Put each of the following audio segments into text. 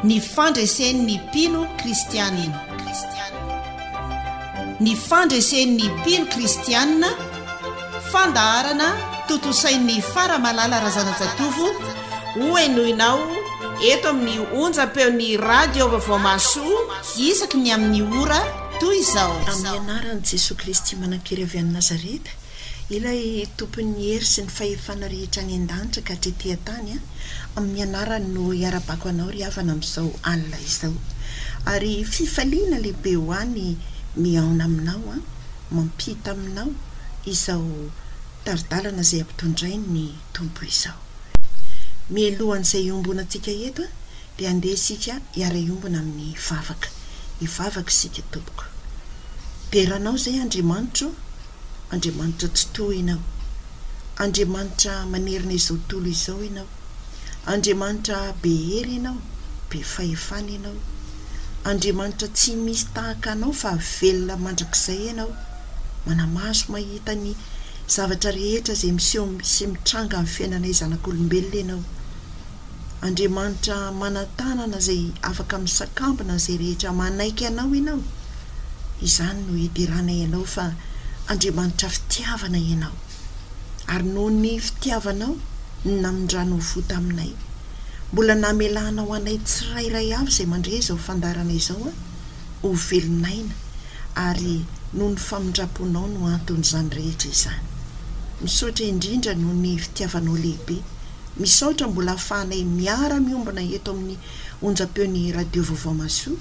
Ny fandresen'ny mpino kristianina. Ny fandresen'ny mpino kristianina, fandaharana tontosain'i Faramalala Razanajatovo, hohenoinao eto amin'ny onjam-peon'ny Radio Vaovao Mahasoa isaky ny amin'ny ora toy izao. Amin'ny anaran'i Jesoa Kristy manan-kery avy any Nazareta, Ilay Tompon'ny hery sy ny fahefana rehetra any an-danitra ka hatrety an-tany, amin'ny anarany no iarabako anao ry havana amin'izao alina izao. Ary fifaliana lehibe ho ahy ny mihaona aminao, mampita aminao izao tari-dalana izay ampitondrain'ny Tompo izao. Mialohan'izay hiombonantsika eto dia andeha isika hiara-hiombona amin'ny vavaka. Hivavaka isika tompoko. Dera Anao izay Andriamanitro. Andriamanitra Tsitoha Ianao. Andriamanitra manerana izao tontolo izao Ianao. Andriamanitra be hery Ianao, be fahefana Ianao. Andriamanitra tsy misy tahaka Anao fa velona mandrakizay Ianao. Manamaso mahita ny zavatra rehetra izay miseho sy mitranga amin'ny fiainanay zanak'olombelona Ianao. Andriamanitra manan-tanana izay afaka misakambina izay rehetra manaiky Anao Ianao. Izany no hideranay Anao fa Andriamanitra fitiavana Ianao. Ary noho ny fitiavanao no namindranao fo taminay. Mbola namelanao anay tsirairay avy izay mandre izao fandaharana izao ho velon'aina ary noho ny famindram-ponao no anton'izany rehetra izany. Misaotra indrindra noho ny fitiavanao lehibe. Misaotra mbola afahanay miara miombona eto amin'ny onjam-peon'ny Radio Vaovao Mahasoa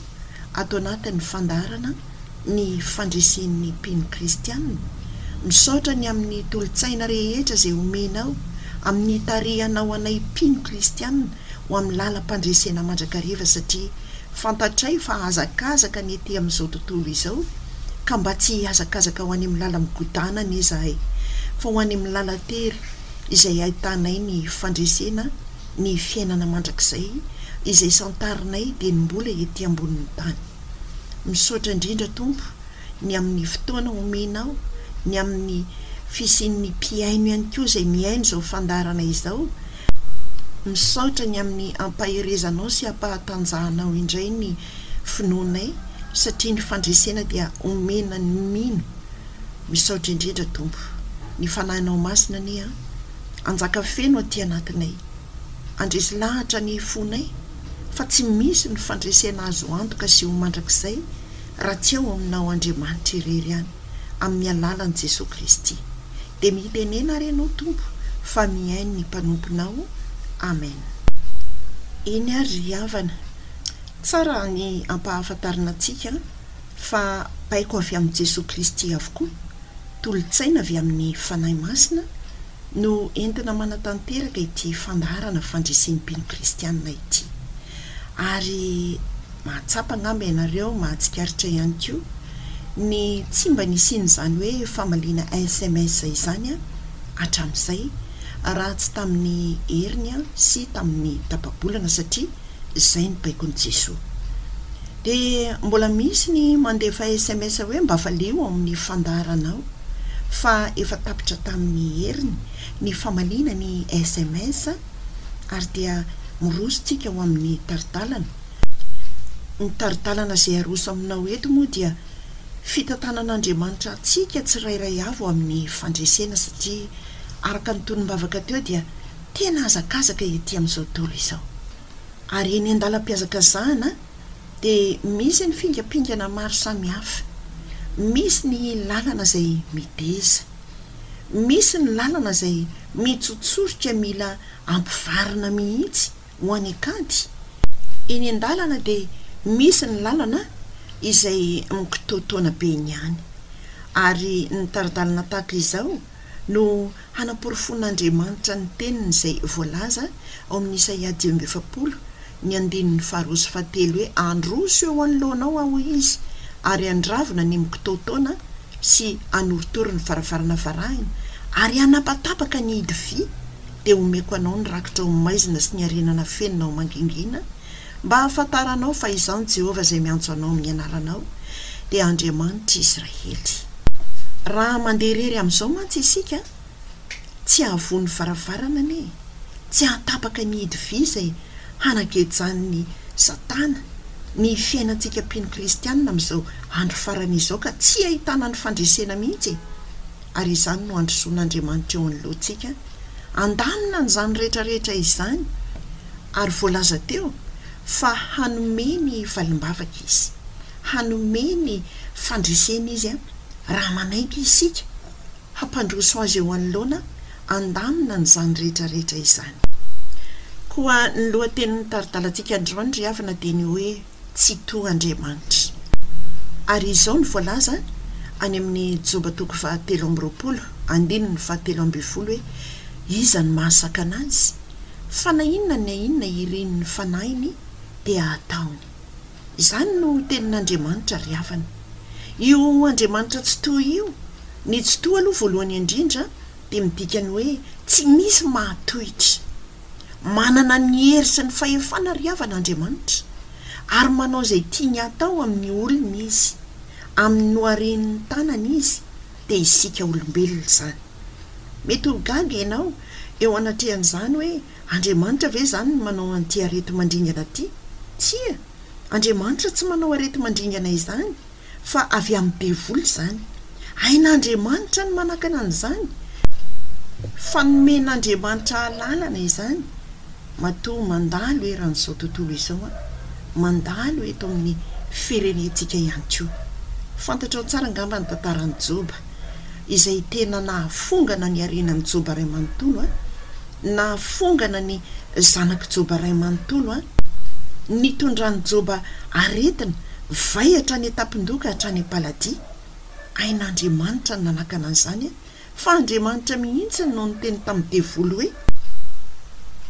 ato anatin'ny fandaharana ny fandresen'ny mpino kristiana. Misaotra ny amin'ny tolo-tsaina rehetra izay omenao amin'ny hitarihanao anay mpino kristiana ho amin'ny lalam-pandresena mandrakariva satria fantatray fa hazakazaka ny ety amin'izao tontolo izao ka mba tsy hihazakazaka ho any amin'ny lala-migodàna anie izahay fa ho any amin'ny lala-tery izay ahitanay ny fandresena ny fiainana mandrakizay izay santarinay dieny mbola ety ambonin'ny tany. Misaotra indrindra Tompo ny amin'ny fotoana omenao, ny amin'ny fisian'ny mpihaino ihany koa izay mihaino izao fandaharana izao, misaotra ny amin'ny ampaherezanao sy ampahatanjahanao indray ny finoanay satria ny fandresena dia omena ny mino. Misaotra indrindra Tompo. Ny Fanahinao Masina anie an, hanjaka feno aty anatinay. Handresy lahatra ny fonay fa tsy misy ny fandresena azo antoka sy ho mandrakizay raha tsy ao aminao Andriamanitra irery ihany, amin'ny alalan'i Jesoa Kristy. Dia mitenena ary Ianao Tompo fa mihaino ny mpanomponao. Amen. Eny ary ry havana, tsara ny ampahafantarina antsika fa baiko avy amin'i Jesoa Kristy avokoa, tolo-tsaina avy amin'ny Fanahy Masina no entina manatanteraka ity fandaharana fandresen'ny-mpino kristianina ity. Ary mahatsapa angamba ianareo, mahatsikaritra ihany koa, ny tsy mba nisian'izany hoe famaliana sms izany hatramin'izay raha tsy tamin'ny heriny sy tamin'ny tapa-bolana satria Izay ny baikon'i Jesoa. Dia mbola misy ny mandefa sms hoe mba valio ao amin'ny fandaharanao fa efa tapitra tamin'ny heriny ny famaliana ny sms ary dia miroso tsika ho amin'ny tari-dalana. Ny tari-dalana izay aroso aminao eto moa dia fitantanan'Andriamanitra antsika tsirairay avy ho amin'ny fandresena satria araka ny tonom-bavaka teo dia Tena hazakazaka ety amin'izao tontolo izao. Ary eny an-dalam-pihazakazahana dia misy ny fingampingana maro samihafa. Misy ny lalana izay mideza. Misy ny lalana izay mitsotsorika mila ampivarina mihitsy ho any an-kady. Eny an-dalana dia misy ny lalana izay mikitoatoana be ny any. Ary ny tari-dalana tahaka izao no hanaporofoan'Andriamanitra ny teniny izay voalaza ao amin'ny Isaia 45, ny andininy faharoa sy fahatelo hoe, Handroso eo anoloanao Aho, hoy Izy, ary handravona ny mikitaotaona sy hanorotoro ny varavarana varahina, ary hanapatapaka ny hidy vy, dia homeko anao ny rakitra ho maizina sy ny harena nafenina ho mangingina, mba hahafantaranao fa Izaho Jehovah izay miantso anao amin'ny anaranao, dia Andriamanitr'i Israely. Raha mandeha irery amin'izao mantsy isika, tsy hahavoa ny varavarana anie, tsy hahatapaka ny hidy vy izay hanagejan'ny Satana ny fiainantsika mpino kristianina amin'izao andro farany izao ka tsy ahitana ny fandresena mihitsy e! Ary izany no androsoan'Andriamanitra eo anoloantsika handamina an'izany rehetra rehetra izany ary voalaza teo fa hanome ny valim-bavaka Izy, hanome ny fandresena Izy raha manaiky isika hampandroso azy eo anoloana handamina an'izany rehetra rehetra izany. Koa ny lohatenin'ny tari-dalantsika androany ry havana dia ny hoe Tsitoha Andriamanitra. Ary izao no voalaza any amin'ny Joba toko fahatelo amby roapolo, andininy fahatelo ambin'ny folo hoe, Iza no mahasakana azy? Fa na inona na inona irin'ny fanahiny dia ataony. Izany no tenin'Andriamanitra ry havana. Io Andriamanitra Tsitoha io, ny Tsitoha aloha voalohany indrindra dia midika ny hoe tsy misy mahatohitra. Manana ny hery sy ny fahefana ry havana Andriamanitra, ary manao izay tiany hatao amin'ny olony Izy. Amin'ny noharen'ny tanany Izy, dia isika olombelona izany. Mety ho gaga ianao eo anatrehan'izany hoe Andriamanitra ve izany no manao an'ity areti-mandringana ity? Tsia, Andriamanitra tsy manao areti-mandringana izany, fa avy amin'ny devoly izany. Hain'Andriamanitra ny manakana an'izany, fa nomen'Andriamanitra alalana izany, matoa mandalo eran'izao tontolo izao, mandalo eto amin'ny firenentsika ihany koa. Fantatrao tsara angamba ny tantaran'i Joba, izay tena nahafongana ny harenan'i Joba iray manontolo, Nahafongana ny zanak'i Joba ray manontolo, nitondran'i Joba aretina vay hatrany an-tampon-doha ka hatrany am-paladia. Hain'Andriamanitra ny nanakana an'izany, fa Andriamanitra mihitsy no niteny tamin'ny devoly hoe,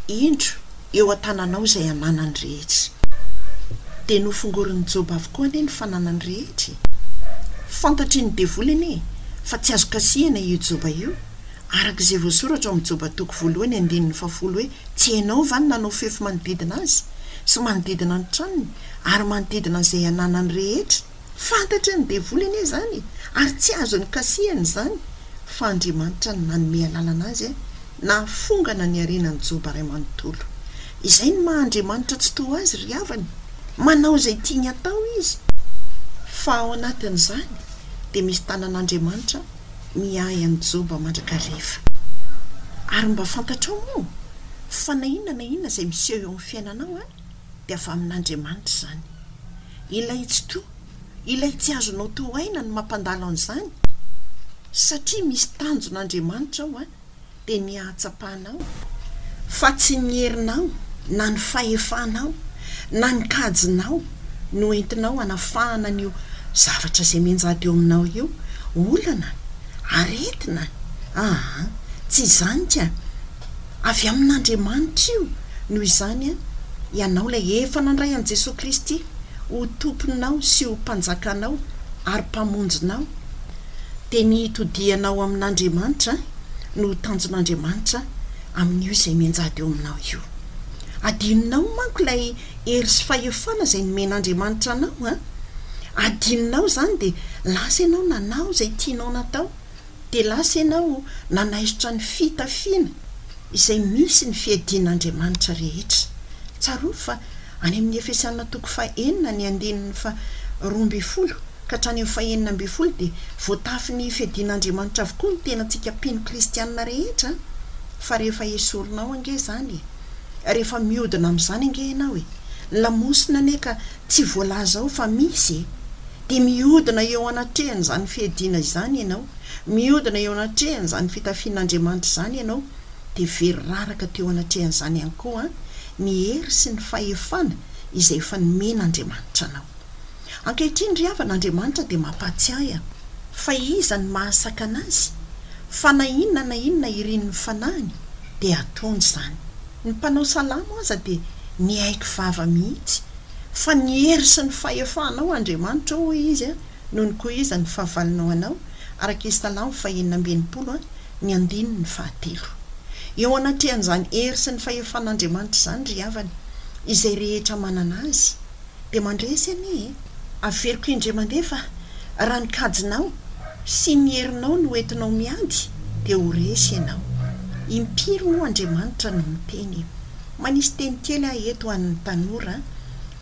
Indro eo an-tananao izay ananany rehetra. Dia nofongorin'i Joba avokoa anie ny fananany rehetra e! Fantatry ny devoly anie fa tsy azo kasihina io Joba io, Araka izay voasoratra ao amin'ny Joba toko voalohany andininy fahafolo hoe, Tsy ianao va no nanao fefy manodidina azy, sy manodidina ny tranony, ary manodidina izay ananany rehetra? Fantatry ny devoly anie izany e! Ary tsy azony kasihina izany, fa Andriamanitra no nanome alalana azy nahafongana ny harenan'i Joba iray manontolo. Izay no maha Andriamanitra tsy toa azy ry havana. Manao izay tiany hatao Izy. Fa ao anatin'izany dia misy tanan'Andriamanitra miahy an'i Joba mandrakariva. Ary mba fantatrao moa fa na inona na inona izay miseho eo amin'ny fiainanao dia avy amin'Andriamanitra izany. Ilay Tsitoha, ilay tsy azonao tohaina no mampandalo an'izany, satria misy tanjon'Andriamanitra ao dia ny hahatsapanao fa tsy ny herinao na ny fahefanao na ny kajinao no entinao hanafahana an'io zavatra izay mianjady eo aminao io, olana, aretina, aa tsy izany ka! Avy amin'Andriamanitra io, noho izany ianao ilay efa nandray an'i Jesoa Kristy ho Tomponao sy ho Mpanjakanao ary Mpamonjinao, dia ny hitodihanao amin'Andriamanitra no ho tanjon'Andriamanitra amin'io izay mianjady eo aminao io. Adinonao manko ilay hery sy fahefana izay nomen'Andriamanitra anao an! Adinonao izany dia lasa ianao nanao izay tianao natao, dia lasa ianao nanaisotra ny fitafiana izay misy ny fiadian'Andriamanitra rehetra. Tsarovy fa any amin'ny Efesiana toko fahenina ny andininy faha 12 ka hatrany amin'ny fahenina ambin'ny folo dia voatafy ny fiadian'Andriamanitra avokoa ny tenantsika mpino kristiana rehetra an! Fa rehefa esorinao ange izany e! Rehefa mihodina amin'izany ange ianao e! Ny lamosina anie ka tsy voalaza ao fa misy e! Dia mihodina eo anatrehan'izany fiadiana izany ianao, mihodina eo anatrehan'izany fitafian'Andriamanitra izany ianao, dia very raraka teo anatrehan'izany ihany koa ny hery sy ny fahefana izay efa nomen'Andriamanitra anao. Ankehitriny ry havana, Andriamanitra dia mampahatsiahy an, fa iza no mahasakana Azy? Fa na inona na inona irin'ny fanahiny dia ataony izany. Ny mpanao salamo aza dia niaiky vava mihitsy fa ny hery sy ny fahefanao Andriamanitra ô hoy izy an, no nikohizan'ny fahavalonao anao, araka i Salamo fahenina amby enimpolo an, ny andininy fahatelo. Eo anatrehan'izany hery sy ny fahefan'Andriamanitra izany ry havana, izay rehetra manana Azy, dia mandresy anie e! Averiko indray mandeha fa raha ny kajinao sy ny herinao no entinao miady dia ho resy ianao. Impiry moa Andriamanitra no miteny e! Manisy teny kely aho eto ho an'ny tanora.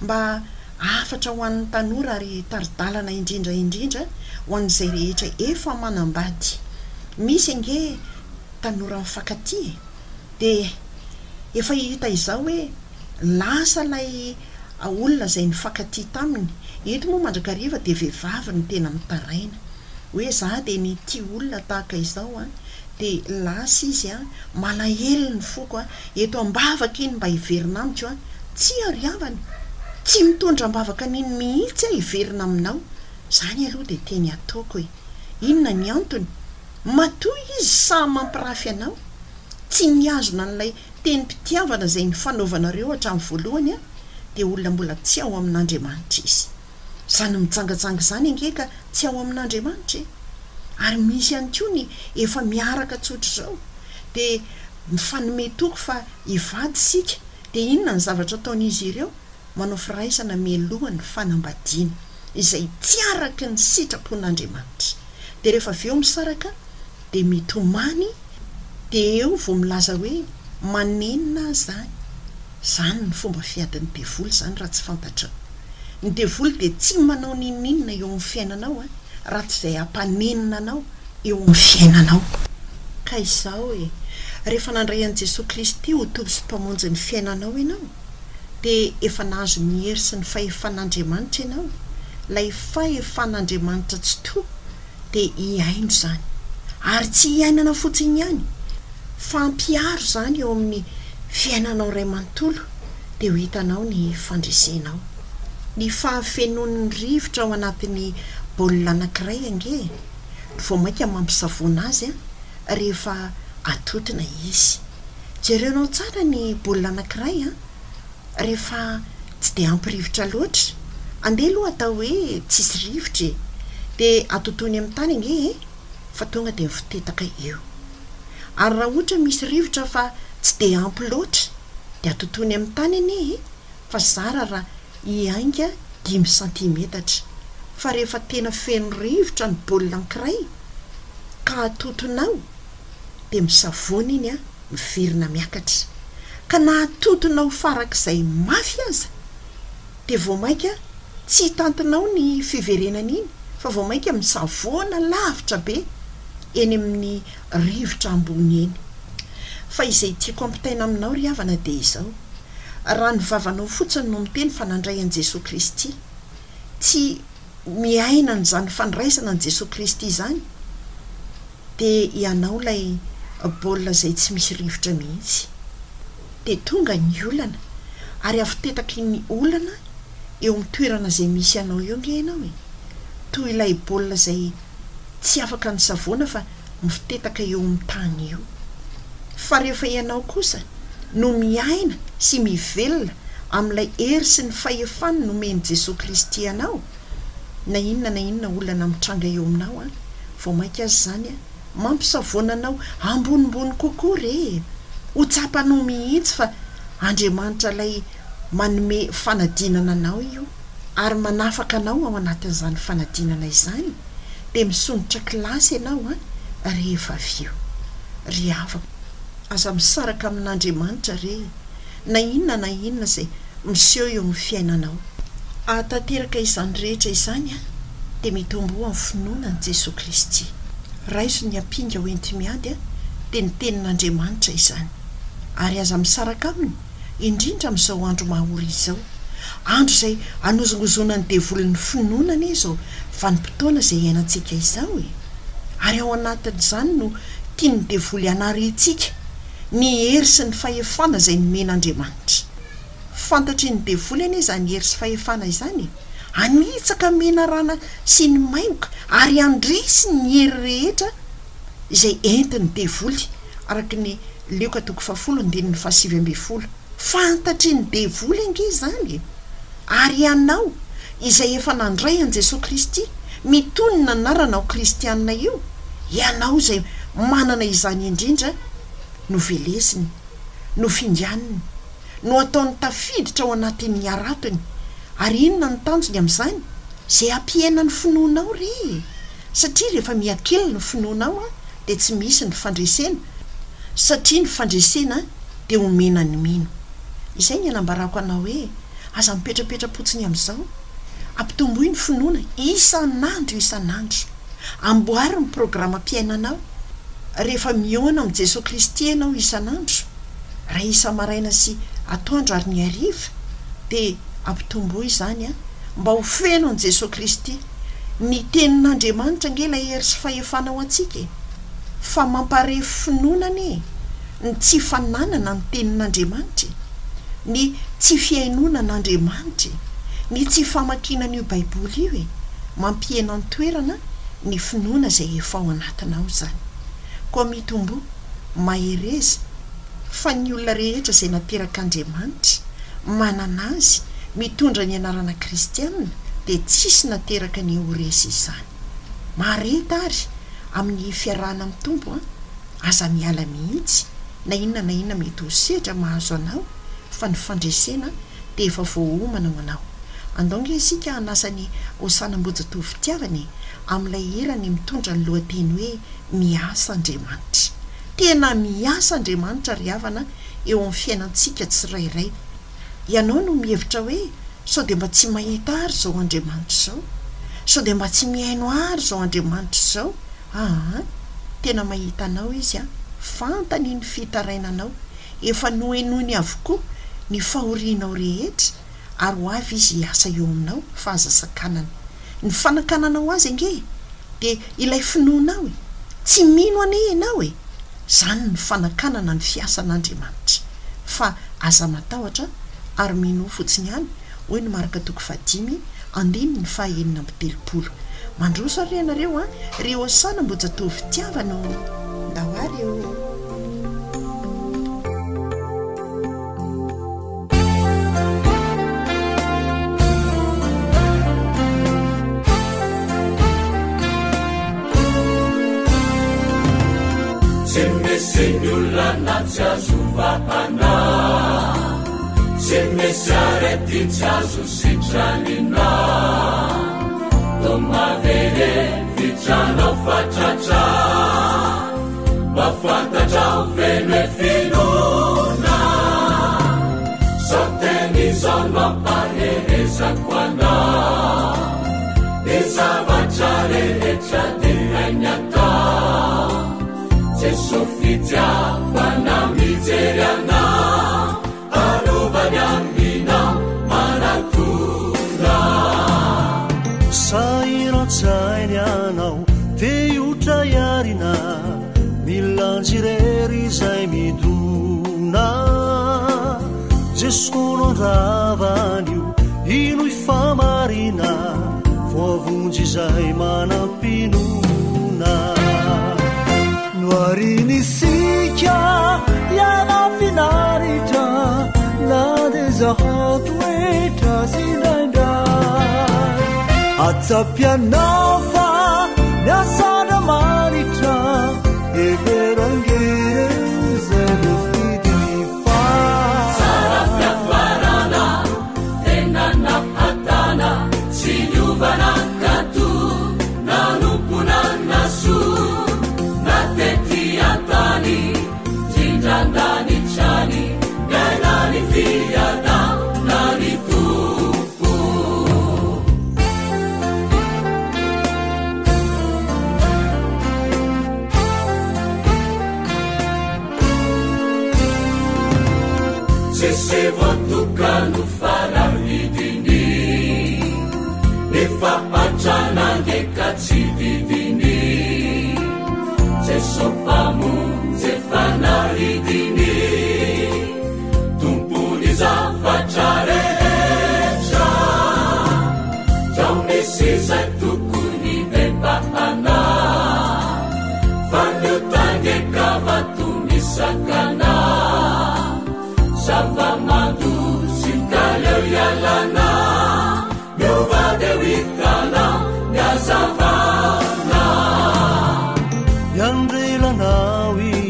Mba hafatra ho an'ny tanora ary tari-dalana indrindra indrindra ho an'izay rehetra efa manambady. Misy ange tanora mifankatia e! Dia efa hita izao hoe lasa ilay olona izay nifankatia taminy. Eto moa mandrakariva dia vehivavy no tena mitaraina. Hoe za dia nitia olona tahaka izao an, dia lasa izy an, malahelo ny foko an, eto am-bavaka iny mba hiverina amiko an, tsia ry havana, tsy mitondra am-bavaka an'iny mihitsy aho hiverina aminao, izany aloha dia teny ataoko e! Inona ny antony? Matoa izy sahy mampirafy anao, tsy nihazona an'ilay tenim-pitiavana izay nifanaovanareo hatramin'ny voalohany an, dia olona mbola tsy ao amin'Andriamanitra izy. Izany mijangajanga izany ange ka tsy ao amin'Andriamanitra e! Ary misy ihany koa ny efa miaraka tsotr'izao, dia mifanome toky fa hivady isika, dia inona ny zavatra ataon'izy ireo? Manao firaisana mialoha ny fanambadiana, izay tsy araky ny sitrapon'Andriamanitra. Dia rehefa avy eo misaraka dia mitomany, dia eo vao milaza hoe manenina aho izany. Izany ny fomba fiadin'ny devoly izany raha tsy fantatrao. Ny devoly dia tsy manao n'inon'inona eo amin'ny fiainanao raha tsy izay hampanenina anao eo amin'ny fiainanao. Ka izao e, rehefa nandray an'i Jesoa Kristy ho Tompo sy Mpamonjy ny fiainanao ianao, dia efa nahazo ny hery sy ny fahefan'Andriamanitra ianao, ilay fahefan'Andriamanitra Tsitoha dia hihaino izany. Ary tsy hiainana fotsiny ihany, fa ampiharo izany eo amin'ny fiainanao iray manontolo, dia ho hitanao ny fandresenao. Ny fahafenoan'ny rivotra ao anatin'ny baolina anankiray ange no vao mainka mampisavoana azy rehefa atotona izy. Jerenao tsara ny baolina anankiray an! Rehefa tsy dia ampy rivotra loatra, andeha aloha atao hoe tsisy rivotra e! Dia atotoiny amin'ny tany ange e! Fa tonga dia mifotetaka eo. Ary raha ohatra misy rivotra fa tsy dia ampy loatra, dia atotoiny amin'ny tany anie e! Fa zara raha hiainga dimy santimetatra. Fa rehefa tena feno rivotra ny baolina ankiray, ka atotonao, dia misavoana iny an! miverina miakatra, ka na atotonao farak'izay mafy aza dia vao mainka tsy tantinao ny fiverenana iny fa vao mainka misavoana lavitra be eny amin'ny rivotra ambony eny. Fa izay tiako ampitaina aminao ry havana dia izao, raha ny vavanao fotsiny no miteny fa nandray an'i Jesoa Kristy, tsy miaina an'izany fandraisana an'i Jesoa Kristy izany, dia ianao ilay baolina izay tsy misy rivotra mihitsy. Dia tonga ny olana, ary avotetaky ny olana eo amin'ny toerana izay misy anao eo ange ianao e! Toy ilay baolina izay tsy afaka nisavoana fa mifotetaka eo amin'ny tany eo. Fa rehefa ianao kosa no miaina sy mivelona amin'ilay hery sy ny fahefany nomen'i Jesoa Kristy anao, na inona na inona olana mitranga eo aminao an, vao mainka aza izany an, mampisavoana anao ambonimbony kokoa re e! Ho tsapanao mihitsy fa Andriamanitra ilay manome fanadinana anao io, ary manafaka anao ao anatin'izany fanadinana izany, dia misondrotra kilasy ianao an, rehefa avy eo. Ry havako, aza misaraka amin'Andriamanitra re e! na inona na inona izay miseho eo amin'ny fiainanao. Hahatanteraka izany rehetra izany dia mitomboa amin'ny finoana an'i Jesoa Kristy. Raiso ny ampinga ho enti-miady dia ny Tenin'Andriamanitra izany. Ary aza misaraka aminy, indrindra amin'izao andro mahory izao. Andro izay anozongozonan'ny devoly ny finoana anie izao vanim-potoana izay iainantsika izao e! Ary ao anatin'izany no tian'ny devoly hanariantsika ny hery sy ny fahefana izay nomen'Andriamanitra. Fantatry ny devoly anie izany hery sy fahefana izany e! Hanitsaka menarana sy ny maingoka ary handresy ny hery rehetra izay entin'ny devoly, araka ny Lioka toko fahafolo andininy fahasivy ambinifolo. Fantatry ny devoly ange izany e! Ary ianao izay efa nandray an'i Jesoa Kristy, mitonona anarana ho kristiana io, ianao izay manana izany indrindra no velesiny, no finganiny, no ataony tafiditra ao anatin'ny haratony, ary inona no tanjony amin'izany? Izay hampihena ny finoanao re e! Satria rehefa mihakely ny finoanao dia tsy misy ny fandresena, satria ny fandresena dia omena ny mino. Izay ny anambarako anao hoe. Aza mipetrapetra-potsiny amin'izao. Ampitomboy ny finoana isan'andro isan'andro. Amboary ny programam-piainanao. Rehefa mihaona amin'i Jesoa Kristy ianao isan'andro, raha isa-maraina sy atoandro ary ny hariva, dia ampitomboy izany mba ho feno an'i Jesoa Kristy. Ny Tenin'Andriamanitra ange ilay hery sy fahefana ho antsika e! Fa mamparefo finoana anie ny tsy fananana ny Tenin'Andriamanitra e! Ny tsy fihainoana an'Andriamanitra e! Ny tsy famakiana an'io Baiboly io e! Mampihena an-toerana ny finoana izay efa ao anatinao izany. Koa mitomboa, mahereza, fa ny olona rehetra izay naterak'Andriamanitra, manana Azy, mitondra ny anarana kristiana, dia tsisy nateraka ny ho resy izany. Mahareta ary amin'ny fiarahana amin'ny Tompo an! Aza miala mihitsy na inona na inona mety ho sedra mahazo anao fa ny fandresena dia efa voaomana ho anao. Andao nge isika hanasa ny Hosana Ambohijatovo Fitiavana e! amin'ilay hirany mitondra ny lohateny hoe Miasa Andriamanitra. Tena miasa Andriamanitra ry havana eo amin'ny fiainantsika tsirairay. Ianao no mihevitra hoe sao dia mba tsy mahita ary izao Andriamanitra izao? Sao dia mba tsy mihaino ary izao Andriamanitra izao? Aa! Tena mahita anao Izy an! Fantany ny fitarainanao, efa nohenoiny avokoa ny fahorianao rehetra ary ho avy Izy hiasa eo aminao fa aza sakanana. Ny fanakananao Azy ange e! Dia ilay finoanao e! Tsy mino anie ianao e! Izany ny fanakanana ny fiasan'Andriamanitra. Fa aza matahotra ary minoa fotsiny ihany, hoy ny Marka toko fahadimy andininy faha 36. Mandroso ary ianareo an! Ry Hosana Ambohijatovo fitiavana ô! Ndao ary ô! Tsy misy ny olana tsy azo vahana, tsy misy aretin-tsy azo sitranina. Toa mahavery hevitra anao fa tratra. Mba fantatrao ve ny hoe finoana? Zao teny izao no ampaherezako anao. Ny zavatra rehetra dia hainy atao. Jesoa fitiavana mijery anao. Arovany aminao manatona. Sahiran-tsaina ianao, te hiotra hiarina, milanjy irery izay midona. Jesoa no handrava an'io, inoy fa marina, voavonjy izay manam-pinoana. Nohariny isika hiala finaritra na dia zaho toetra sy indraindray. Atsapianao fa miasa Andriamanitra, hevero ange ireo izay voafidiny fa. Tsara fiafarana, tena nahatana, tsy niova nankato, nanompo nanasoa, na tety an-tany, indrindra an-danitra any, niaina ny fiadanan'ny Tompo. Tsisy voatokano farahidiny, Nefa hatrana ange ka tsy didiny. Jeso Mpamonjy efa naridiny, Tompon'ny zavatra rehetra. Ndrao misy izay tokony hibebahana, Fa ny ota ange ka vato misakana. Zava-mandotsy ka aleo ialana, Miova dia ho hitanao ny hazavana. Miandry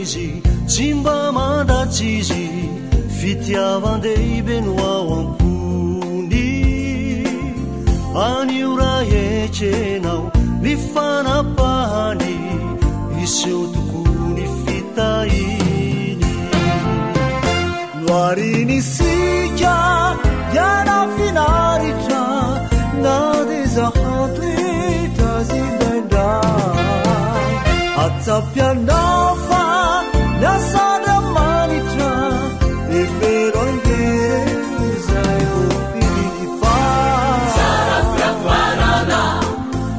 izy, tsy mba mandatsy izy, fitiavan-dehibe no ao am-pony. Anio raha ekenao ny fanapahany, hiseho tokoa ny fitahiany. Nohariny isika. Hiaina finaritra na dia zahan-toetra aza indraindray. Atsapy anao fa miasa Andriamanitra, hevero ange ireo izay voafidiny fa. Tsara fiafarana,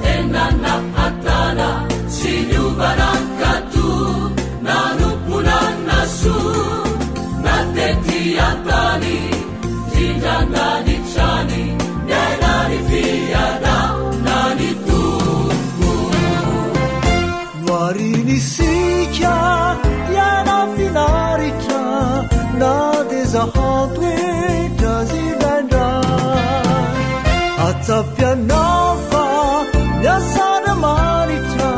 tena nahatana, tsy niova nankato, nanompo nanasoa, na tety an-tany, indrindra an-danitrany, niaina ny fiadanana ny Tompo. Nohariny isika hiaina finaritra na dia zahan-toetra aza indraindray. Atsapy anao fa miasa Andriamanitra,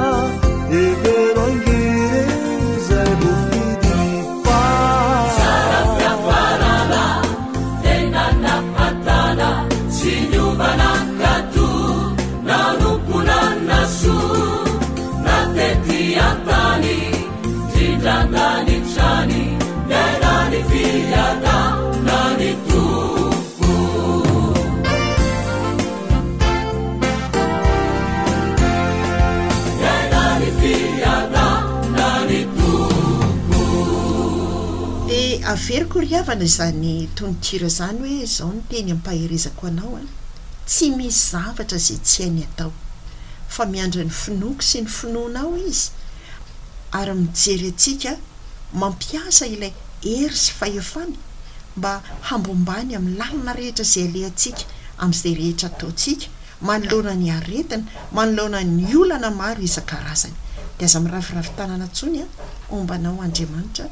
hevero ange ireo izay voafidiny fa. Tsara fiafarana, tena nahatana, tsy niova nankato, nanompo nanasoa, na tety an-tany, indrindra an-danitrany, niaina ny fiadanana ny Tompo. Niaina ny fiadanana ny Tompo. Dia averiko ry havana izany tononkira izany hoe izao no teny ampaherezako anao an, tsy misy zavatra izay tsy hainy atao, fa miandry ny finoako sy ny finoanao izy ary mijery antsika mampiasa ilay hery sy fahefany mba hambombany amin'ny lalana rehetra izay alehantsika amin'izay rehetra ataontsika manoloana ny aretina, manoloana ny olana maro isan-karazany. Dia aza miraviravy tanana intsony an, homba anao Andriamanitra.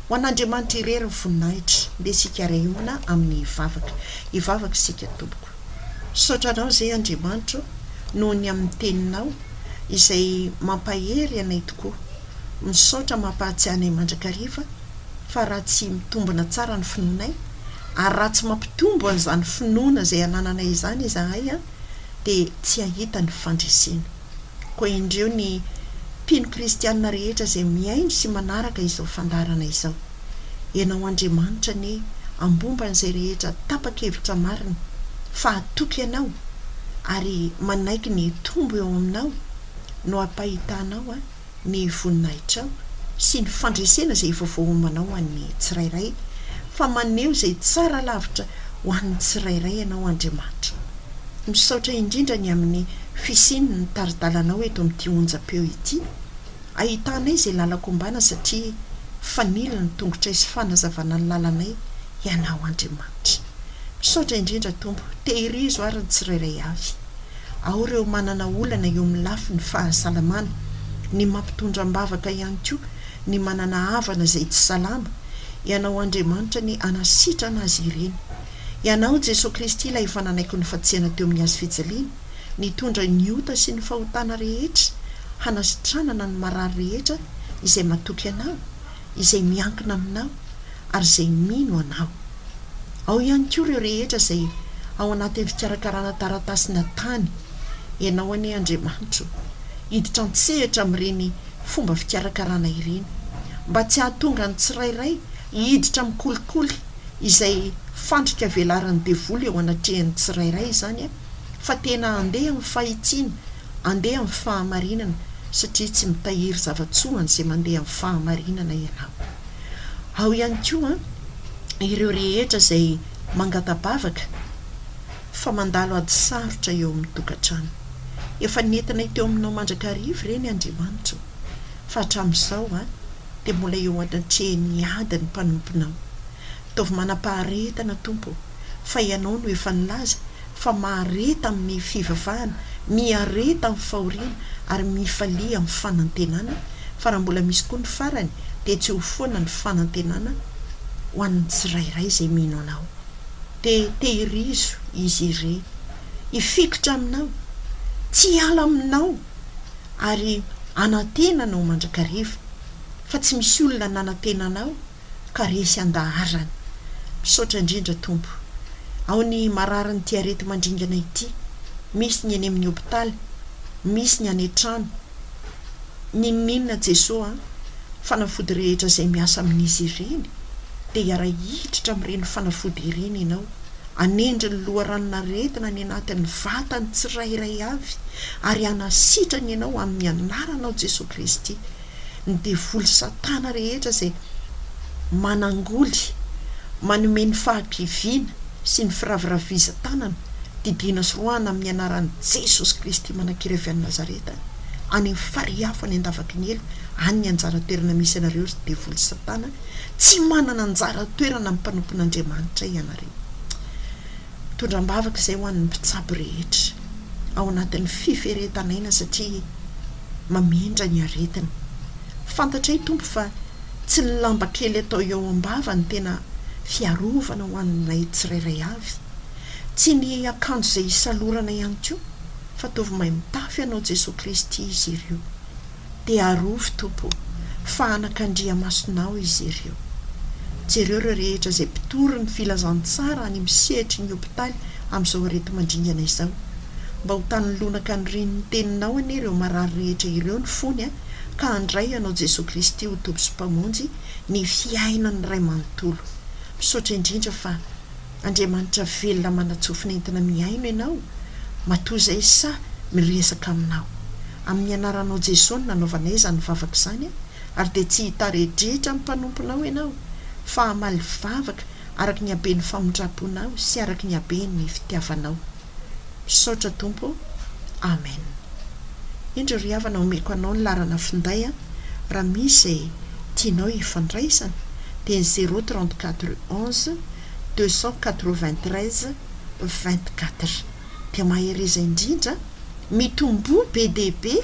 Ho an'Andriamanitra irery ny voninahitra. Ndeha isika hiara hiombona amin'ny vavaka. Hivavaka isika tompoko. Misaotra anao izay Andriamanitra o, noho ny amin'ny teninao izay mampahery anay tokoa. Misaotra mampahatsiahy anay mandrakariva fa raha tsy mitombina tsara ny finoanay ary raha tsy mampitombo an'izany finoana izay anananay izany izahay dia tsy hahita ny fandresena. Koa indreo ny mpino kristiana rehetra izay mihaino sy manaraka izao fandaharana izao. Ianao Andriamanitra anie ambomba an'izay rehetra tapa-kevitra marina fa hatoky Anao ary manaiky ny hitombo eo aminao no hampahitanao ny voninahitrao sy ny fandresena izay efa voaomanao ho an'ny tsirairay fa maneho izay tsara lavitra ho an'ny tsirairay Ianao Andriamanitra. Misaotra indrindra ny amin'ny fisian'ny ny tari-dalanao eto amin'ity onjam-peo ity. Ahitanay izay lalan-kombana satria fanilo ny tongotray sy fanazavana ny lalanay Ianao Andriamanitra. Misaotra indrindra Tompo, tehirizo ary ny tsirairay avy. Ao ireo manana olana eo amin'ny lafiny fahasalamana, ny mampitondra am-bavaka ihany koa ny manana havana izay tsy salama, Ianao Andriamanitra anie hanasitrana azy ireny. Ianao Jesoa Kristy ilay efa nanaiky nofantsihana teo amin'ny hazo fijaliana, nitondra ny ota sy ny fahotana rehetra, hanasitranana ny marary rehetra izay matoky Anao, izay miankina Aminao ary izay mino Anao. Ao ihany koa ireo rehetra izay ao anatin'ny fikarakarana taratasina tany. Ianao anie Andriamanitro, hiditra an-tsehatra amin'ireny fomba fikarakarana ireny, mba tsy hahatonga ny tsirairay hiditra amin'ny kolikoly izay fandrika velaran'ny devoly eo anatrehan'ny tsirairay izany, fa tena handeha amin'ny fahitsiana, handeha amin'ny fahamarinana, satria tsy mitahiry zava-tsoa an'izay mandeha amin'ny fahamarinana Ianao. Ao ihany koa ireo rehetra izay mangata-bavaka fa mandalo ady sarotra eo amin'ny tokantrano. Efa nentinay teo aminao mandrakariva ireny Andriamanitra o, fa hatramin'izao dia mbola eo anatrehan'ny ady ny mpanomponao. Ataovy manam-paharetana Tompo o, fa Ianao no efa nilaza fa mahareta amin'ny fivavahana, mihareta amin'ny fahoriana ary mifalia amin'ny fanantenana, fa raha mbola misy koa ny farany dia tsy ho foana ny fanantenana ho an'ny tsirairay izay mino Anao. Dia tehirizo izy ireny hifikitra Aminao, tsy hiala Aminao ary hanantena Anao mandrakariva, fa tsy misy olona nanantena Anao ka resy an-daharana. Misaotra indrindra Tompo. Ao ny mararin'ity areti-mandringana ity, misy ny eny amin'ny hopitaly, misy ny any an-trano. N'inon'inona Jesoa a, fanafody rehetra izay miasa amin'izy ireny dia hiara-hiditra amin'ireny fanafody ireny Ianao. Hanendry ny loharanon'aretina any anatin'ny vatany tsirairay avy ary hanasitrana ianao amin'ny anaranao Jesoa Kristy. Ny devoly satana rehetra izay manangoly, manome ny fahakiviana sy ny firaviravizan-tanana, didiana sy roahana amin'ny anaran'i Jesosy Kristy manan-kery avy any Nazareta, any amin'ny farihy afo any an-davaky ny helo, any ny anjara toerana misy anareo ry devoly satana, tsy manana anjara toerana amin'ny mpanompon'Andriamanitra ianareo. Mitondra am-bavaka izay ho an'ny mpitsabo rehetra ao anatin'ny fiferetan'aina satria mamindra ny aretina. Fantatray Tompo fa tsy ny lamba kely atao eo am-bava no tena fiarovana ho an'ilay tsirairay avy, tsy ny akanjo izay isalorana ihany koa fa ataovy mahay mitafy Anao Jesoa Kristy izy ireo. Dia arovy, Tompo, fa anakandriamasonao izy ireo. Jereo ireo rehetra izay mpitory ny filazantsara any amin'ny sehatry ny hopitaly amin'izao areti-mandringana izao. Mba ho tany lonaka anorian'ny Teninao anie ireo marary rehetra ireo ny fony ka handray Anao Jesoa Kristy ho Tompo sy Mpamonjy ny fiainany iray manontolo. Misaotra indrindra fa. Andriamanitra velona manan-tsofina entina mihaino ianao, matoa izay sahy miresaka aminao. Amin'ny anaranao Jesoa no nanaovanay izany vavaka izany ary dia tsy hitaredretra ny mpanomponao ianao fa hamaly vavaka araka ny haben'ny famindram-ponao sy araka ny haben'ny fitiavanao. Misaotra Tompo ô. Amen. Indro ry havana omeko anao ny laharana finday a, raha misy izay tianao hifandraisana dia ny zéro 34 11 293 24. Dia mahereza indrindra, mitomboa be dia be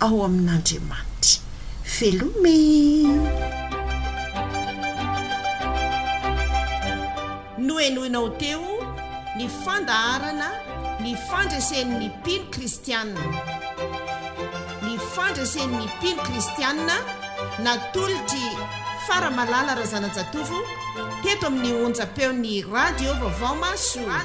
ao amin'Andriamanitra. Veloma e! Nohenoinao teo ny fandaharana Ny fandresen'ny mpino kristiana. Ny fandresen'ny mpino kristiana natolotr'i Faramalala Razanajatovo teto amin'ny onjam-peon'ny Radio Vaovao Mahasoa.